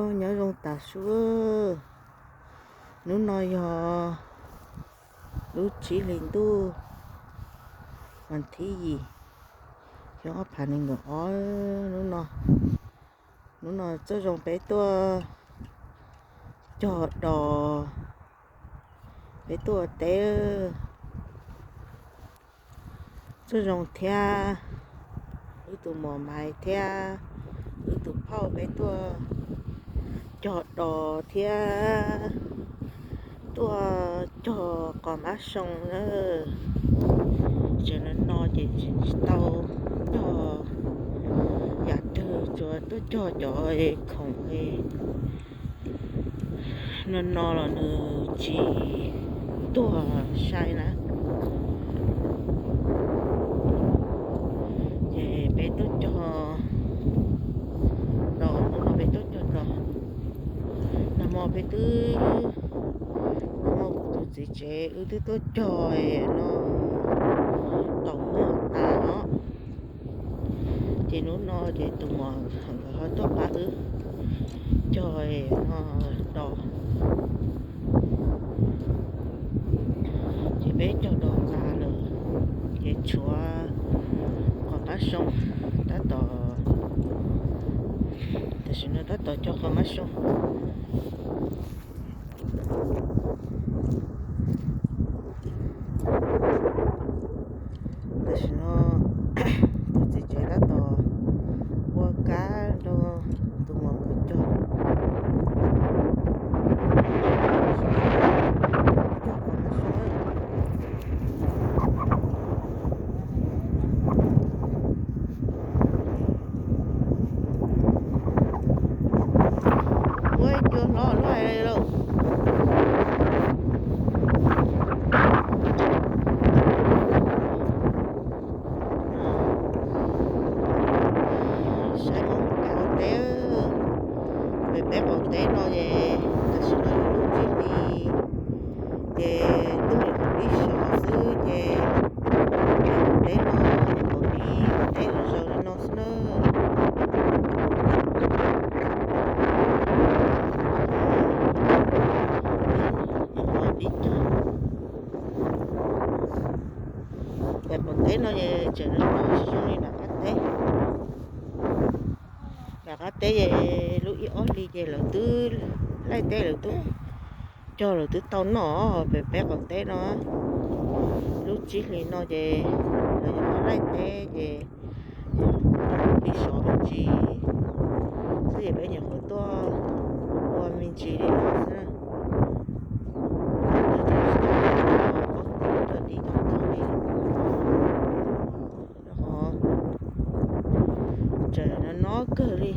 Nyob zoo tas su, hnub no yog lub tsib hlis ntuj, vas thib yim, xyoo ob phav nees nkaum ob. Hnub no, hnub no txoj zoo peb tuaj cog dos, peb tuaj ua teb. Txoj zoo thiab, wb tus muam Maiv thiab wb tus phauj peb tuaj cog dos thiab tuaj cog qos mab soo na. Tseem no no ces tseem tsis tau cog yam twg, tsuas tuaj cog cov khoom no no los nws tsis tuag sai na. Ces peb tuaj cog dos, hnub no peb tuaj cog dos. Nag hmo peb twb, nag hmo kuv tus txiv tsev wb twb tuaj cog no tau muag tas os. Ces hnub no ces tus muam nkawd ho tuaj pab wb cog no dos. Ces peb cog dos tas lawm, ces tshuav qos mab soo tab tom, tam sim no tab tom cog qos mab soo. Tam sim no tus txiv tsev tab tom ua kab rau tus muam nkawd cog. Ua ib cua hlob luaj li lauj. Saib Hmoob pem qaum teb, pem peb qaum teb no es tam sim no yog lub tsib hlis, ces ntuj yuav pib sov xwb ces pem qaum teb no nyuam qhuav pib teb zaws li no xwb na. Pem qaum teb no es tseem zoo li nram qab teb. Nram qab teb es lub ib ob hlis ces lawv twb laij teb, lawv twb cog, lawv twb tau noj pem peb qaum teb no. Lub tsib hlis no ces lawv yuav laij teb ces pib sov me ntsis xwb ces peb nyuam qhuav tuaj ua me ntsis li no xwb. Rau tim toj tog li, tseem no no kawg li.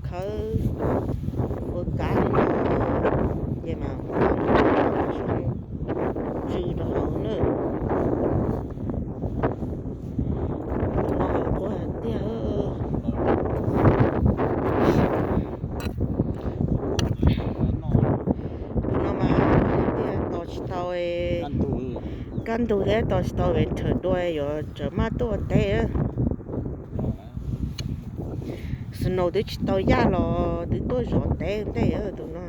Khawb ua kab li no ces mas zoo tsw rau hauv na. Tus no mas quag tiag. Tus no mas quag tiag, tos tsis tau, kaj ntug thiab tos tsis tau es rhawv dua yuav tseem maj tuaj ua teb. Snow twb tsis tau yaj los twb tuaj zov teb ntej tus no.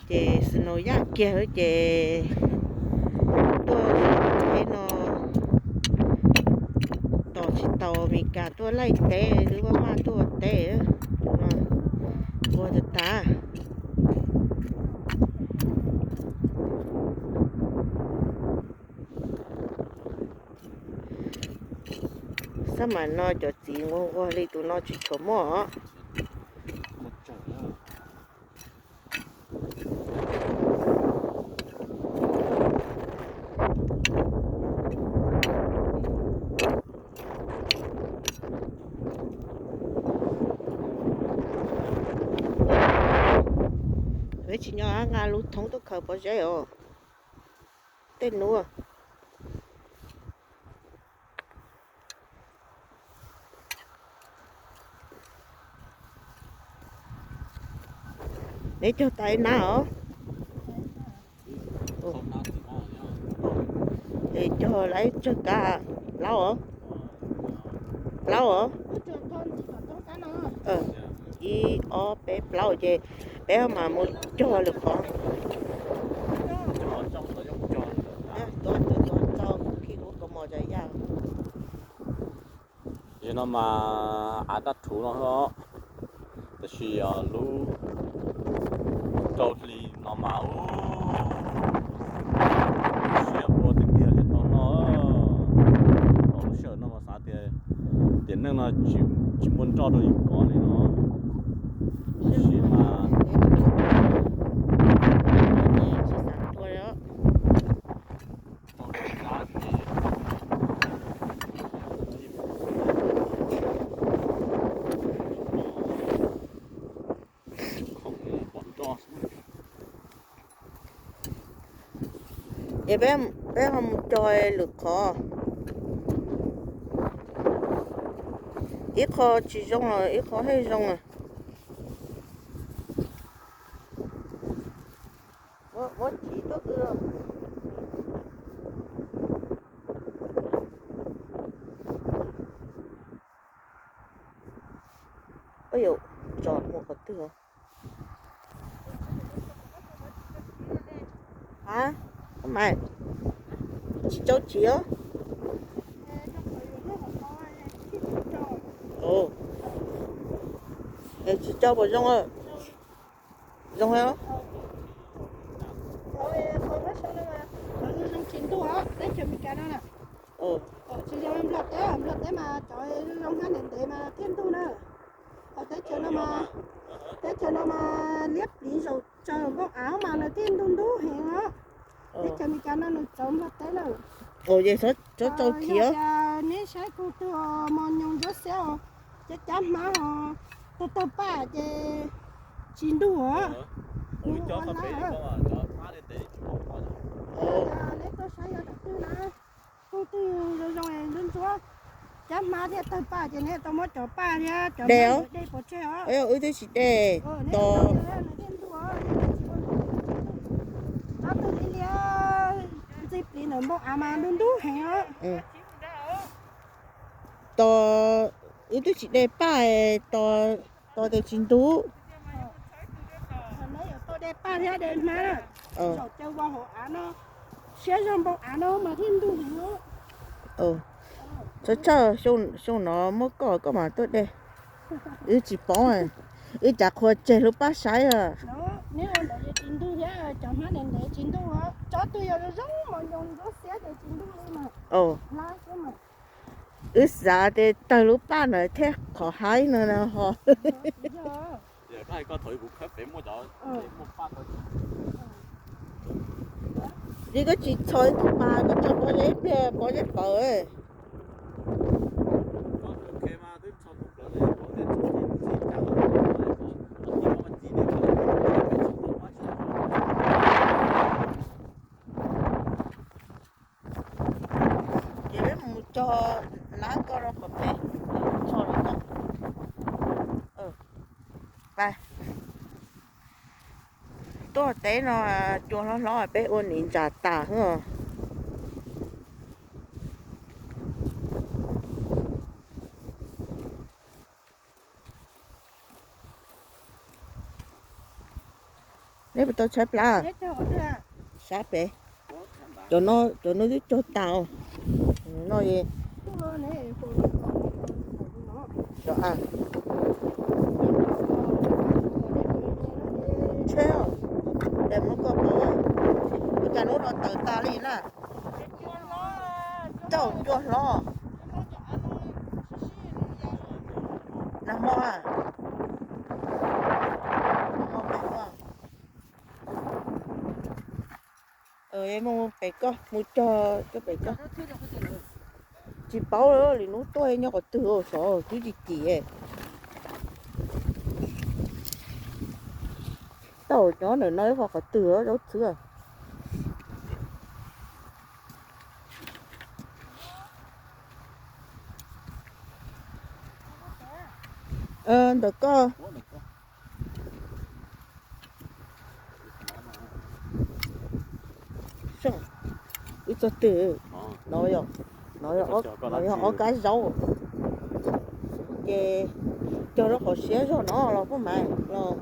Ces snow yaj kiag ces tuaj teb no, tos tsis tau Amelikas tuaj laij teb twb maj tuaj ua teb. Tus no quag tag tas. Xab mas no cov txiv nquag nquag li tus no tsis tshua muaj os. Peb tsis nyob nqa lub thoob tuaj khaws pob zeb os. Tej hnub. Neb cog tau ib nab os. Es cog lawv tsawg kab? Plaub os. Plaub os. Ib ob peb plaub ces peb mam mus cog lwm qhov. Tuav tuav tau kuv khi kuv kaus mom tsav yaj. Yog no mas av daj rhuv no, tab sis lub rau hli no mas ua siab ua tiag tiag thiaj tau noj. Thaum lub sij hawm no mas xav tias tiam neej no tsis muaj nroj rau yus kov li no. Tab sis mas Es peb ho mus cog lwm qhov. Ib qho tsis zoo los ib qho thiaj zoo. Muab txiv tuaj kwv. Ua yam tso mus qhov twg? A, mas tsis tau txiv os. Tsis tau puas zoo? Zoo os. Teb chaws Amelikas no na. Tsis zoo Nplog teb, Nplog teb mas cov zoo hnab ntev ntev mas thiaj ntug na. Teb chaws no mas, teb chaws no mas liab pliv zaum tsaws npoo av mas nws thiaj ntug ntub heev os. Teb chaws Amelikas no nws txawv Nplog teb lawm. Txhob tau khiav. Neb saib kuv tus mos nyoos ntsuab xiab os, cab cab hmab os, tawg tawg paj ces tsis ntug os. Neb tuaj saib yog cov twg na, tus twg zoo zoo ntsuab ntsuab, cab hmab thiab tawg paj ces neb tau muab cov paj thiab cov hmab dej pov tseg os. Wb twb tsis de. Tos tsob twg liab liab ntxig pliv ntawm npoo av mas ntub ntub heev os. Tos wb twb tsis de paj, tos tos tias tsis ntub. Neb yuav tau de paj thiab de hmab na. Zaum caw vau hauv av no, siab zog npoo av no mas thiaj ntug heev os. Txhob txhawj, xyoo no muab koj, koj mam tuaj de. Wb tsis paub, wb cav qhua tseg lub paj saib. Neb ua ntawd ces tsis ntug thiab, cov hmab ntev ntev tsis ntug, tsob twg yog zoo zoo mos nyoos ntsuab xiab ces tsis ntug li mas. Wb xav tias tawg lub paj no thiab qhov haib no no ho. Li koj tsis txhos ib tug pas, koj tso pob zeb pliag pob zeb paws. Ces peb mus cog lab ko rau qhov pem, tso lawm. Tuaj teb no cua hlob hlob peb ua nim ntsa tas xwb os. Neb puas tau tshaib plab? Sab pem. Cov no, cov no twb cog tas. No, cov a, tsheb, tes muab koj pov, ua cas hnub no tawm tas li na. Cauj cua hlob. Nag hmo a, nag hmo pem ko. Mus pem ko, mus cog cog pem ko. Tsis paub li hnub tuaj nyob qhov twg, xyov twb tsis cim. Tau nyob ntawm no ib qho qhov twg zaub txhwb. Ntawm koj. Txog twg? No yog, no yog ob kab zaub. Ces cog rau qhov siab zog no los puab mas los.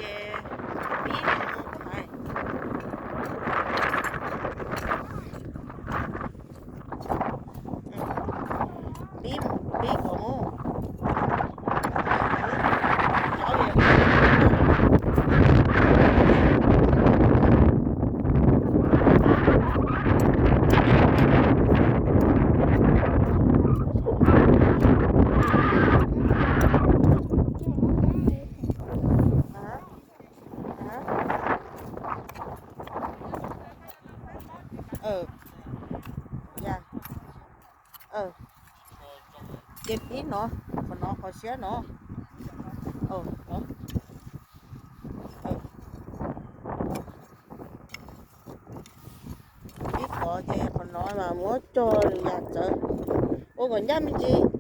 Ces pib, pib kom mus. Ces pib no, qhov no qhov siab no. Pib qhov ces qhov no mas muab cog lwm yam txawv, ua kom ncaj me ntsis.